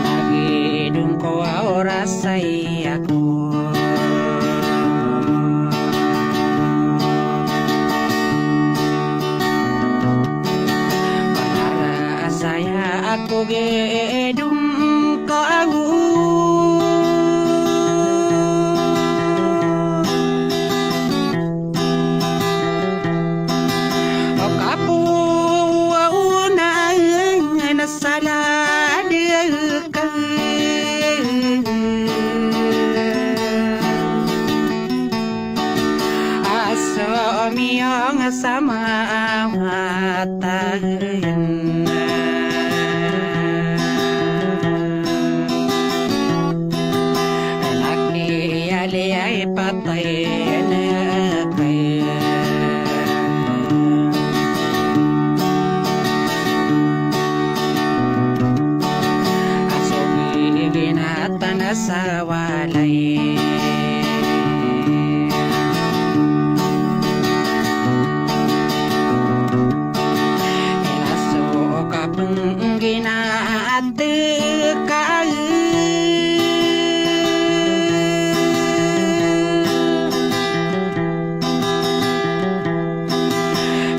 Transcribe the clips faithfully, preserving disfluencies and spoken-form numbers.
Lagid on ko a orasay ako. Panarasaya ako gidong ka ago. O kapoon a salad ka. A somiyong sa mawatan. Laki a liyay patay na kay. A so giginatan sa walay. Ina so kapengginat ka.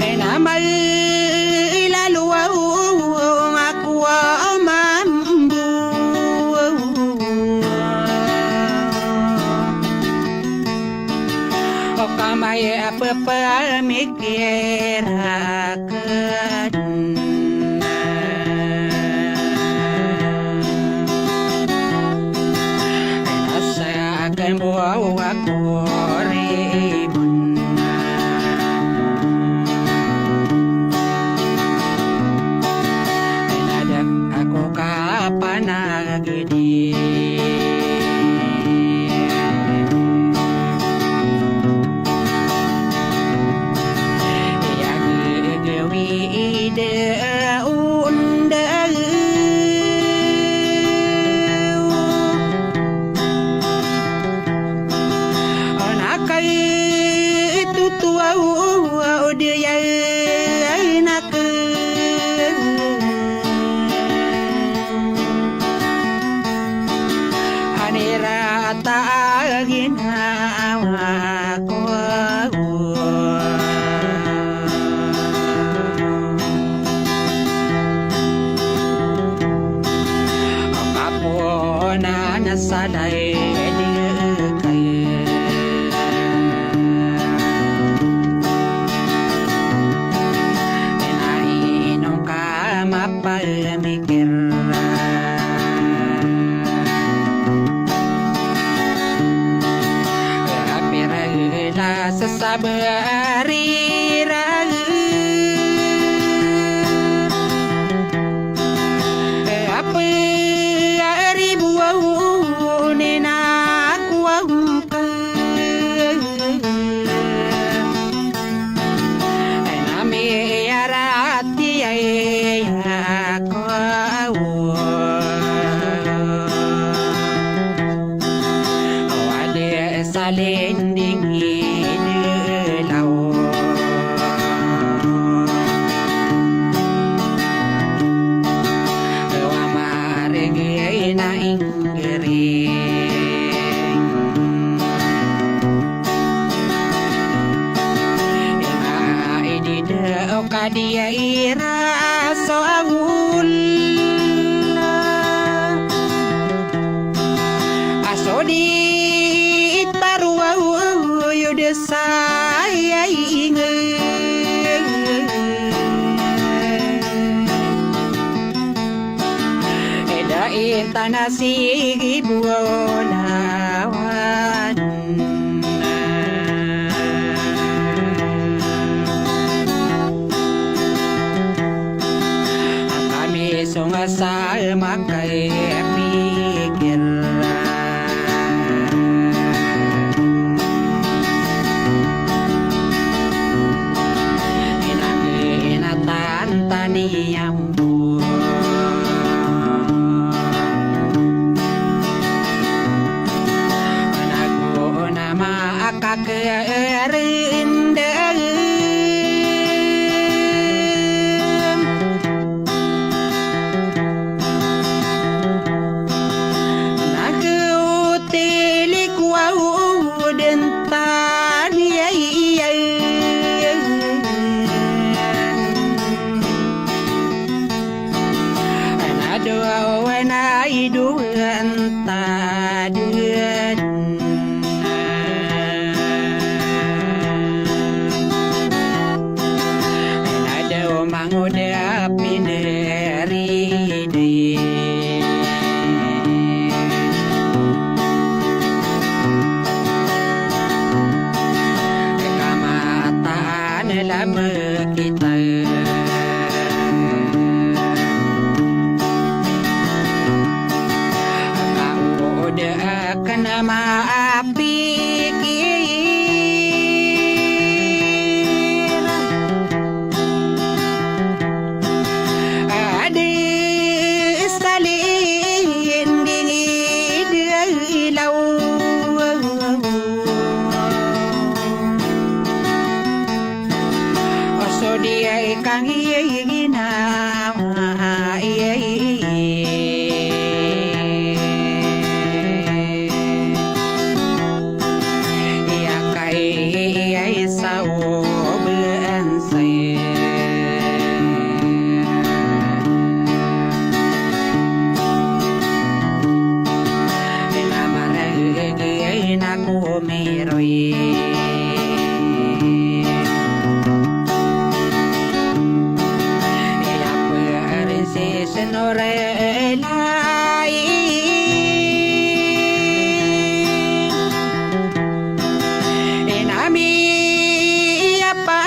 Ina mailalo ako a mambo. O kamay a pepamikir aken. Asa aken bo ako ribon. Ina da ako kapanagedi. Iya gagawi da onda. Ona kay tutuwa o diya na Anira ta a ginawa ko. Kapoon a salay di kay. Ina inon ka mapamikir. Apira la sasabarira. Apira ribuwa nina kuwa. Ina miyarati ay ako. Inggiring. Inga idida o kadiya ira so awul. Aso di parowa uyod saya ingga. Eda intan a sigi bolawan. Kami songa sa makay pikir. Inang inatan taniyam Manago na maakakerendeng. Nago tili ko aw den taniyam. Ena dowa o ena idowa anta den. Ena dowa mangoda pineri di. Kamataan lama kita. Kaoda kena maapikir. Adi salin dingid ilaw. Oso di ay kang iyay ginawa iyay. Iyakay iyay sa obansay. Ina maragay na kumiroy. Ina parinsi senoray. Inami apa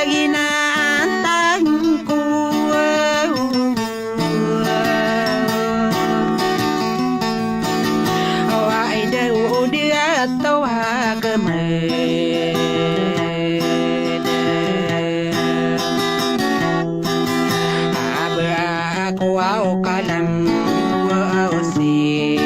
ginantang ko. Wa ida uda atawa kemeda. Aba ko aw kalam wa osi.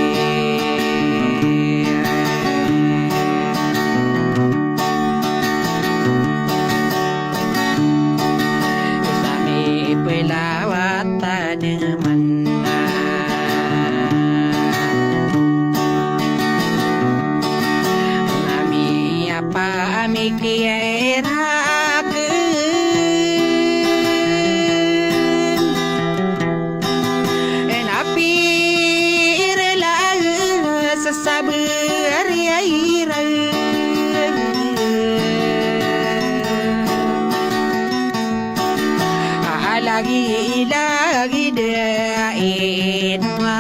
Sami pelawat tademan. Nami apa ami kiyeraken. Enapi irela sesaber ya ira. Alagi ilagi da inwa.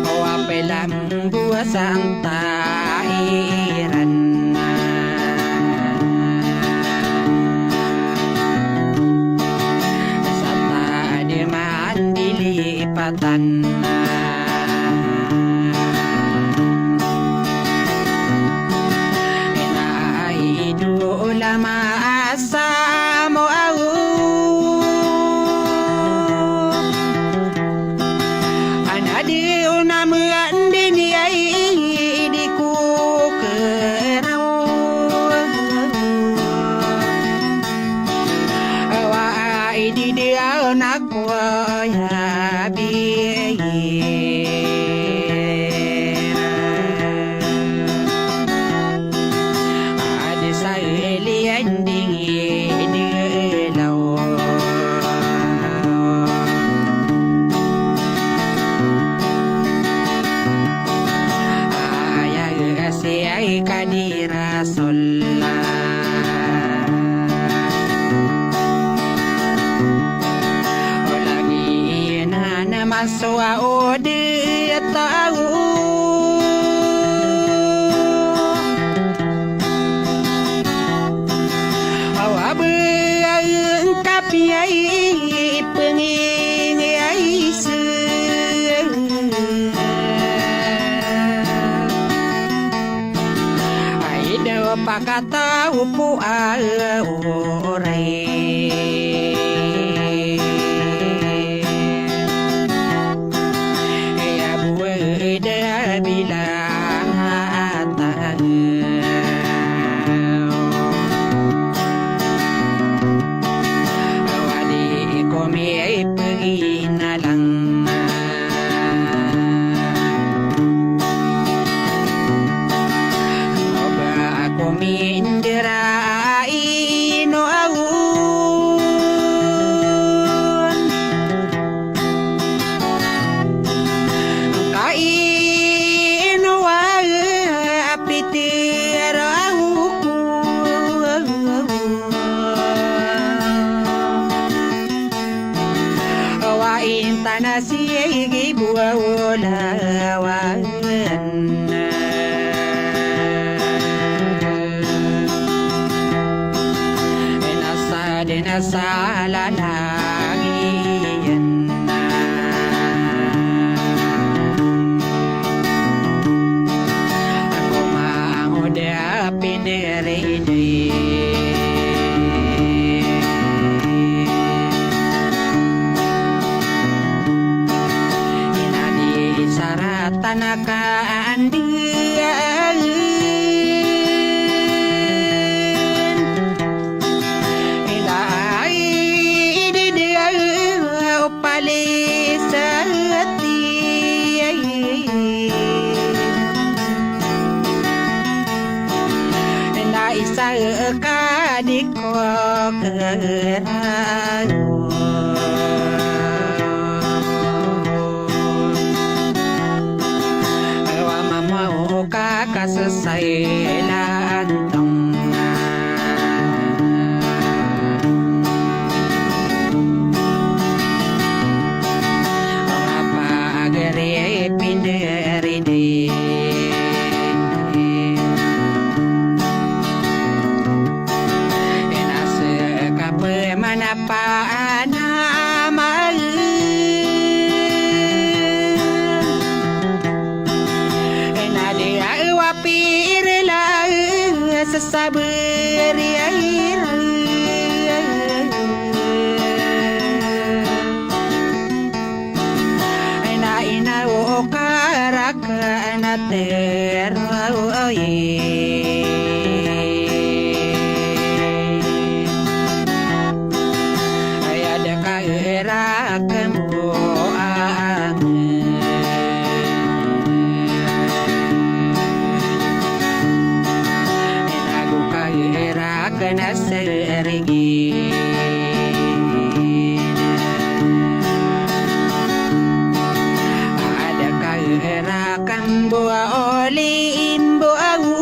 Wa pelam buwa santa iran. Santa deman dilipatan. Ina ay ido lama asamo aw. Ana di ona mengandini ay di ko keraw. ay ka di Rasul. O lagid iyan a masowa o di taw. Awa ba ang kapiya i pangingaysa. Ay daw pakataw po a oray. Iya buwad a bilang a taw. Awa di ko miyay paginalang. O ba ko mindira ino awon. Kaino a pitira ako. Wa intan a siyay gi bo a olawan. Ina sa dina sa lalagiyan. Ako mangoda piniridi. Ina di saratan a kaandiyan. Ina ay ididi a palisati. Na isa ka di ko karago. Awa mamaw ka kasasay lantong. Mapagari piniridi. Ina sa kapamanapaan a maen. Ina di a wa pirila sasabari ay. Ina ina o karak na tero oye. Ay ada ka era kembo ang. Ina go ka era kena serigi. Ada ka era kembo a oli imbo awu.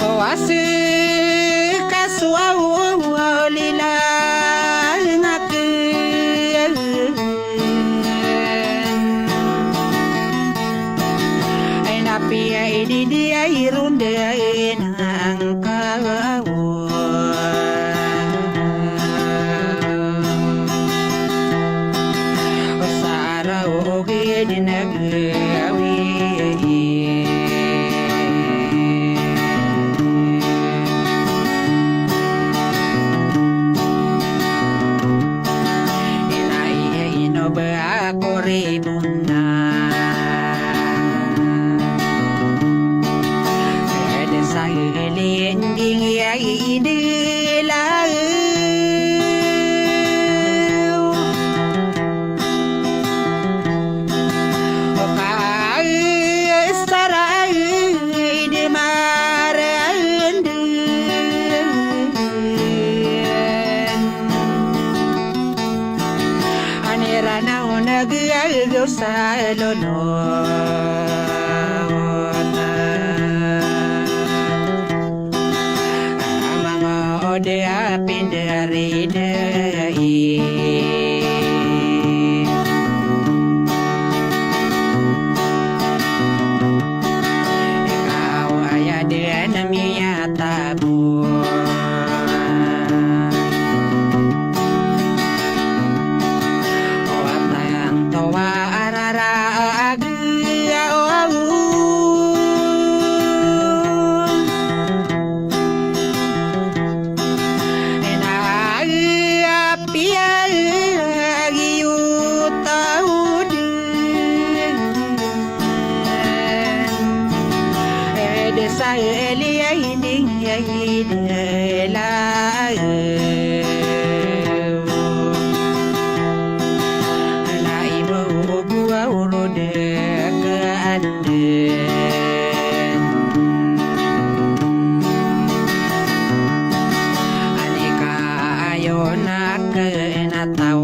O asik a suwaw a oli lang aken. Ay na piya i di di ay ronda ay nang kawaw. Sa araw o gid na gawi. Ina iya ino ba ako ribon na. Sa da sa linding iya idila. O ka sara idi marandin. Ranaw na giyagaw sa lonot. Amang o da a pindaridai. Ikaw aya da na miyatabo. O watan to a arara a agiya o awo. Ena agiya piya agiyo tawdi. Ede sa eliya ini ya ini la. Ala ibo gua uro de ka ande. Anika ayo na kena taw.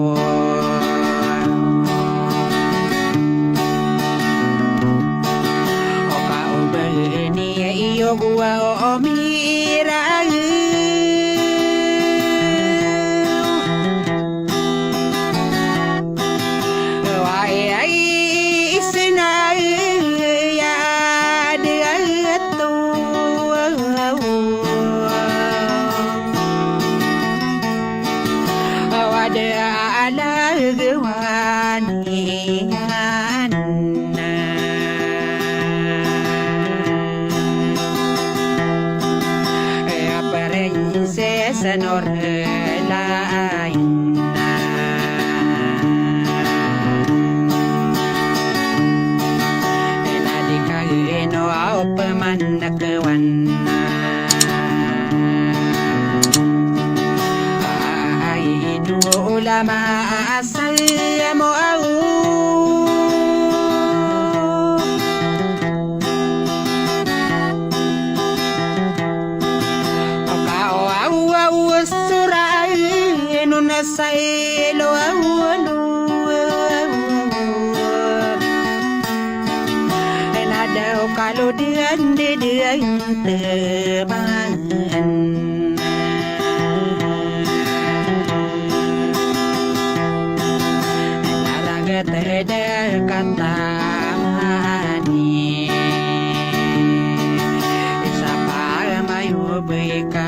O ka o beni iyo gua o mira. Wa ai ai isna ya de ato. Wa de ala gwan. Princess Norlaina. Ena di ka ino a o pman na kawan. Ai do ulama asal mo awo. Ka o awo awo sura ino na sailo awo. Ena da o kalo diyan diyan teman. Naragat da katani. Isa pa mayo beka.